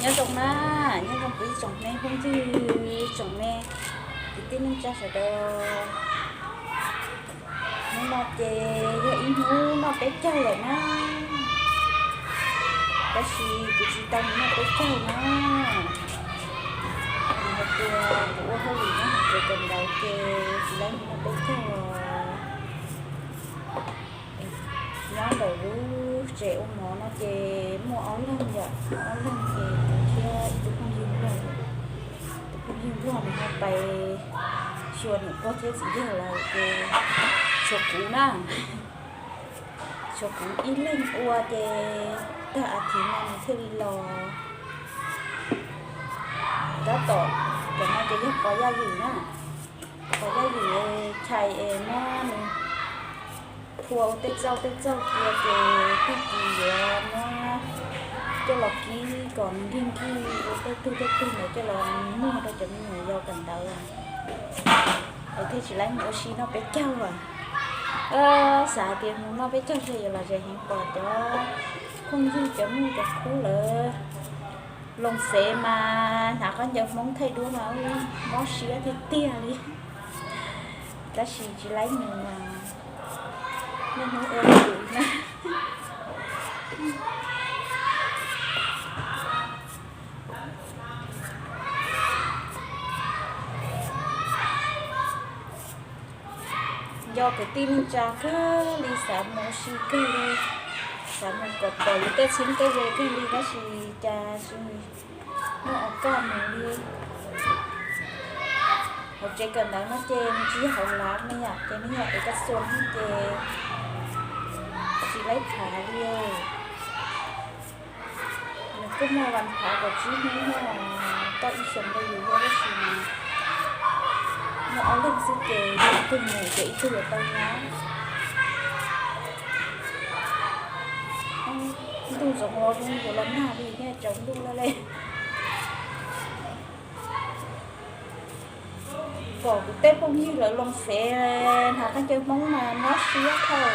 Nyob zoo na, nyob zoo kuv ib tsoom me phooj ywg, tsoom me kwv tij neej tsa sawv daws. Hnub no ces yog ib hnub noj peb caug lawm na, tab sis kuv tsis tau mus noj peb caug na. Vim hais tias kuv ua hauj lwm nyob hauv tsev kawm ntawv ces tsis laib mus noj peb caug os. Nyob ntawm lub tsev ua mov no ces muaj ob leeg yom, ob leeg ces kuv thiab ib tug phooj ywg nplog, tus phooj ywg nplog nws ho pais xyuas niam pog thiab txiv yawg lawm ces tshuav kuv na, tshuav kuv ib leeg ua ces tag as thiv no nws thiaj li los. Tab tom cov no ces yog qos yaj ywm na, qos yaj ywm chais es muab nws phua ua tej txauj tej txauj cia ces tag kis yuav muab coj los kib kom nws nkig nkig ua tej tug tej tug ntawd coj los muag rau cov me nyuam yaus kawm ntawv. Es thiaj tsis laib mus ua si noj peb caug as. Xav hais tias mus noj peb caug ces yuav lom zem heev, pom cov phooj ywg cov muj cov khub lawv loo fev mas hnav khaub ncaws Hmoob thaij duab mas mob siab tiag tiag li. Tab sis tsis laib mus, niaj hnub ua lwm na. Nco kwv tij neej tsa kawg li, xav mus ua si kawg li, xav mus kom pom yus tej txheeb tej ze kawg li tab sis cas tsis muaj o kaj mus li. Hauv tsev kawm ntawv no ces nws tsis yog hauv lav ne yom, ces nws yog ev kas xuas no ces tsis laib phav li. Nws kuj muaj vas phav kom tsib hnub, tau ib xyoos rau yus thiab tab sis muaj ob leeg xwb ces ib tug mus ces ib tug yuav tau nyob. Ntuj ntxoov los zoo yuav los nag li thiaj tsaus ntuj lawm li. Pom kuv tej phooj ywg lawv loo fev hnav khaub ncaws Hmoob mas mob siab dhau.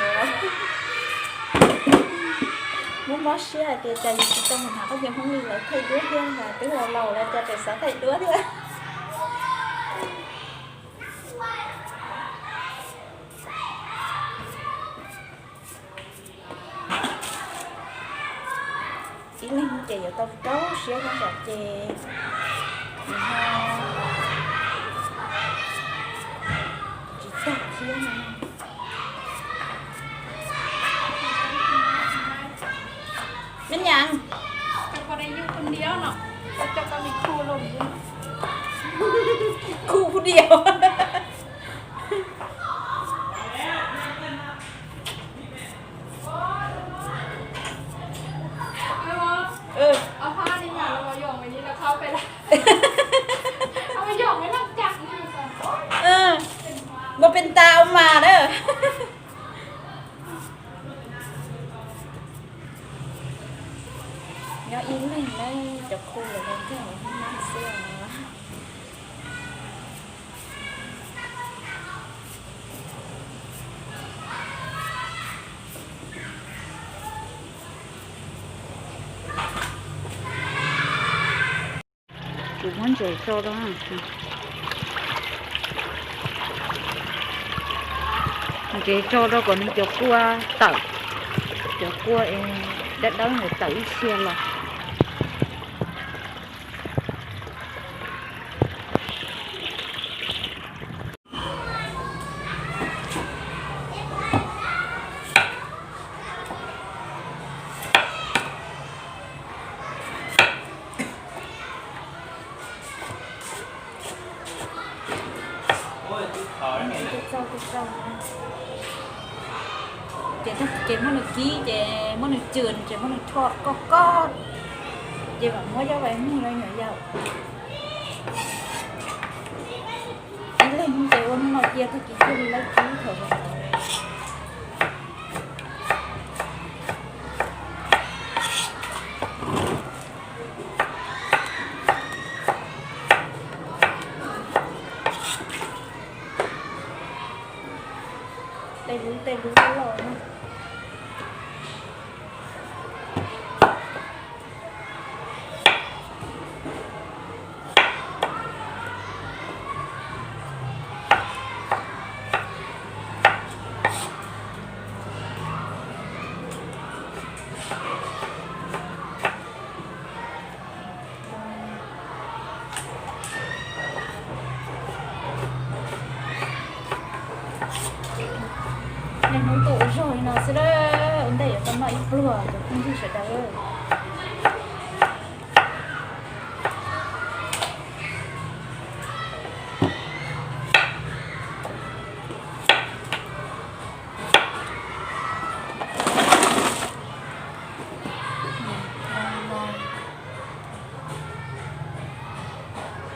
Muab mob siab hais tias cas yus tsis tau mus hnav khaub ncaws Hmoob li lawv thaij duab thiab, twb laus laus lawm cas tseem xav thaij duab thiab. Ib leeg ces yuav tau rau siab nyob tsam ces nws ho tsis tag thiab no. Me nyas, khu diam. Mus pes tas ua mas na. Nyob ib leeg na, cov khu los nkag hauv hoob nab xwb os. Kuv muab ntses tso rau, ntses tso rau kom nws cov kua tawm, cov kua dawb dawb ntawd tawm ib txhia los. Ces muab nws kib ces muab nws cwm ces muab nws tho koj koj, ces mam muab coj los muag rau nyuam yaus. Ib leeg ces ua hnub no cia tag kis thiaj li laib kib thaum. Tej lub tej lub loj na. Pluag cov phooj ywg sawv daws.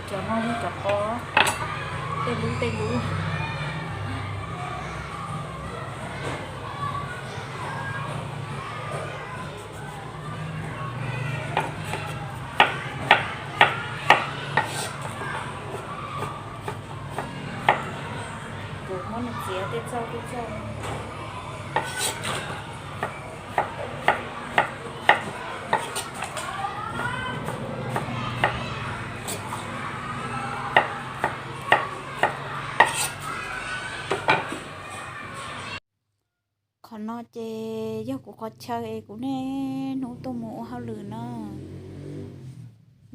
Cov no yog cov qos, tej lub tej lub. Kuv muab nws txiav tej txauj tej txauj. Qhov no ces yog kuv qhov chaw es kuv niaj hnub tuaj mus ua hauj lwm na.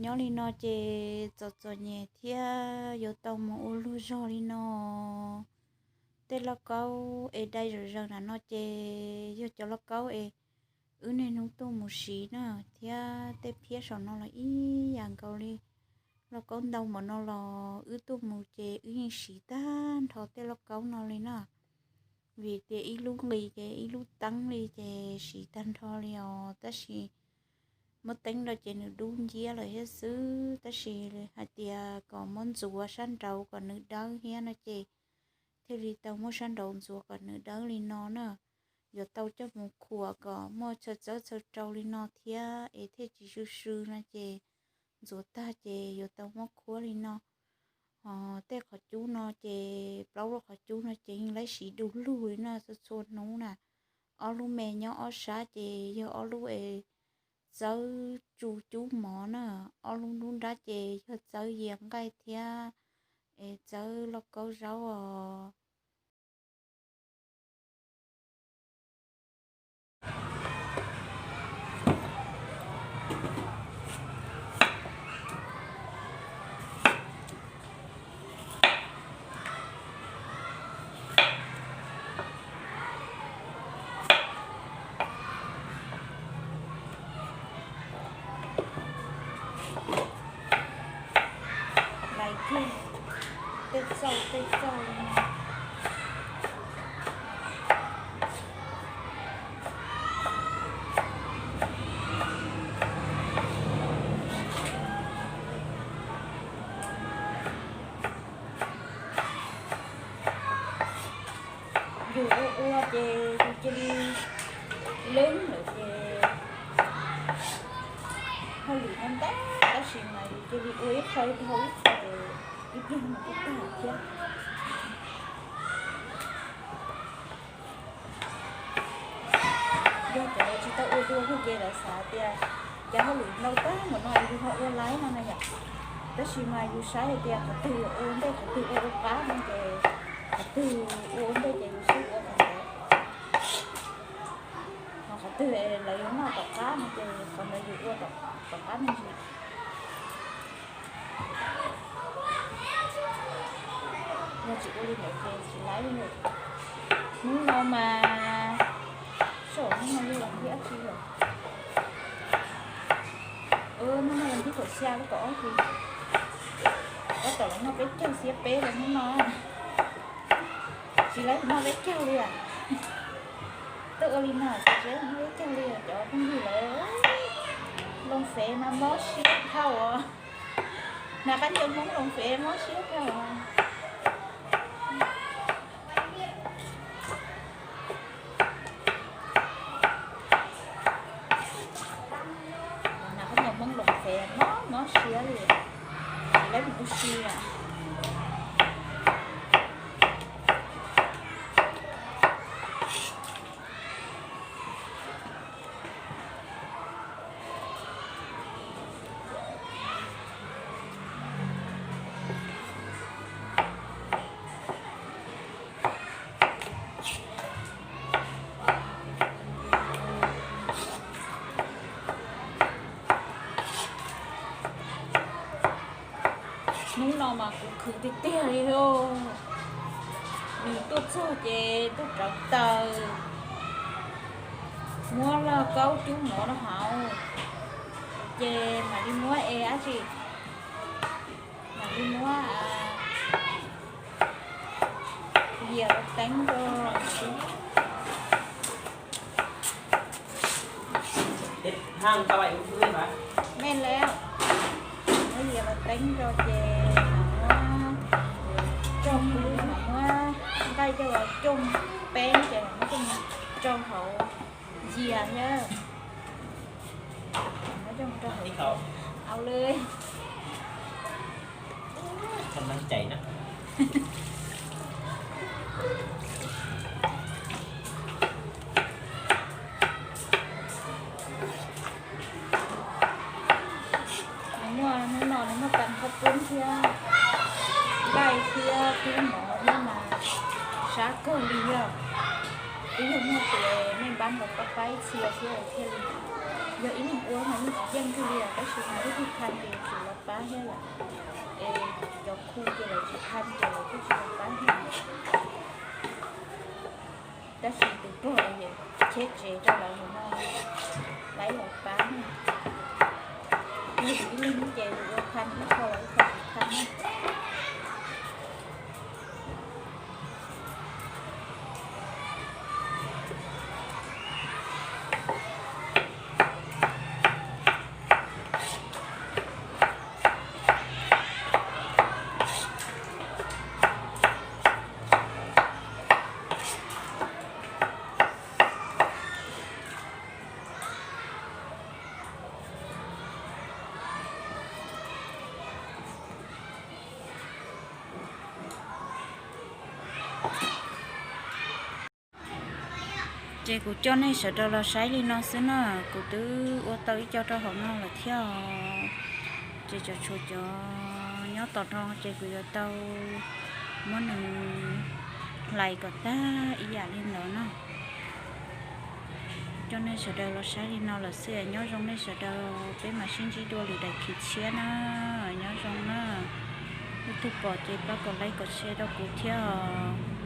Nyob li no ces txom txom nyem thiab yuav tau mus ua luag zog li no. Tej lauj kaub es dai zom zaws nram no ces yog cov lauj kaub es wb niaj hnub tuaj mus siv na, thiab tej phiab saum no los ib yam nkaus li. Lauj kaub ntau npaum no los wb tuaj mus ces wb yeej siv tag nrho tej lauj kaub no li na. Vim tias ib lub nqis ces ib lub teeb li ces siv tag nrho li os. Tab sis muab teeb rau ces nws dub nciab lawm thiab xwb, tab sis hais tias kom muab ntxuav sab nraud kom nws dawb thiab no ces thiaj li tau muab sab nraud ntxuav kom nws dawb li no na. Yuav tau coj mus khuam kom muaj chaw txawb chaw rau li no thiab es thiaj tsis sw sw no ces ntxuav tag ces yuav tau muab khuam li no. Ho tej qhov cub no ces plaub lub qhov cub no ces yeej laib siv du lug li no txhua txhua hnub na. Ob lub me nyob ob sab ces yog ob lub es txawb tsu cub mov na, ob lub nruab nrab ces yog txawb yias nqaij thiab es txawb lauj kaub zaub os. Lais kiag tej txauj tej txauj li no. Yus ua ua ces yus cia li leeb lawm ces hauj lwm no ntau, tab sis mas yus cia li ua ib qho ib qho ib qho ces ib pliag no kuj tag thiab. Yog cov tsis tau ua dua thiab ces lawv xav tias cov hauj lwm ntau tag npaum no yus ho ua laib no na yom. Tab sis mas yus saib hais tias qhov twg ua ntej qhov twg ua ua qab no ces qhov twg ua ua ntej ces yus sib ua qhov ntawd. Ho qhov twg lawv yuav noj tom qab no ces qhov ntawd yus ua tom qab me ntsis. Yog tsis ua li ntawd ces tsis laib li. Hnub no mas, saum hnub no yog vas thib dab tsi lawm? Hnub no vas thib kaum xya lub kaum ob hlis. Tab tom los noj peb caug xiab peb rau hnub no. Tsis laib noj peb caug li as. Tuaj ua li no tsis laib noj peb caug li cov phooj ywg lawm. Loo fev mas mob siab dhau os. Hnav qab ncaws Hmoob loo fev mob siab dhau os. Hnav qab ncaws Hmoob loo fev mob mob siab li. Tsis laib mus ua si as. Hnub no mas kuv khwv tiag tiag li os. Nws tuaj txog ces tuaj rauv taws. Muab lauj kaub cub mov rau hauv, ces mam li muab es dab tsi, mam li muab yias los teeb rau. Mej lawm, muab yias los teeb rau ces mam muab tsooj, mam muab nqaij coj los cooj peb ces mam muab coj rau hauv yias thiab. Muab coj rau hauv, au li. Nws muaj hnub no nws muaj tas khaub poob thiab nqaij thiab cub mov thiab mas sab kawg li yog. Twb yog muaj tes mej npab nkaus pab pab ib txhia thiab thiaj li. Yog ib leeg ua mas yeej tsis yeej kawg li os, tab sis mas ib tug thaj ces yuav tsum los pab thiab yom. Es cov khu ces lawv tsis thaj ces lawv kuj tsis los pab thiab. Tab sis tus pog cheb tsev rau lawv mus no, lawv los pab na. Yog ib leeg ces ua thaj ib qho los ib qho tsis thaj na. Ces kuv coj nej sawv daws los saib li no xwb na, kuv twb ua tau ib co rau hauv no lawm thiab os. Ces cov tshuav cov nyob tom no ces kuv yuav tau muab nws hlais kom tag ib yam li ntawd na. Coj nej sawv daws los saib li no lawm xwb, nyob zoo nej sawv daws, peb mam sib ntsib dua lwm daim khiv tshiab na. Nyob zoo na. Leej twg pom ces pab kom like kom share rau kuv thiab os.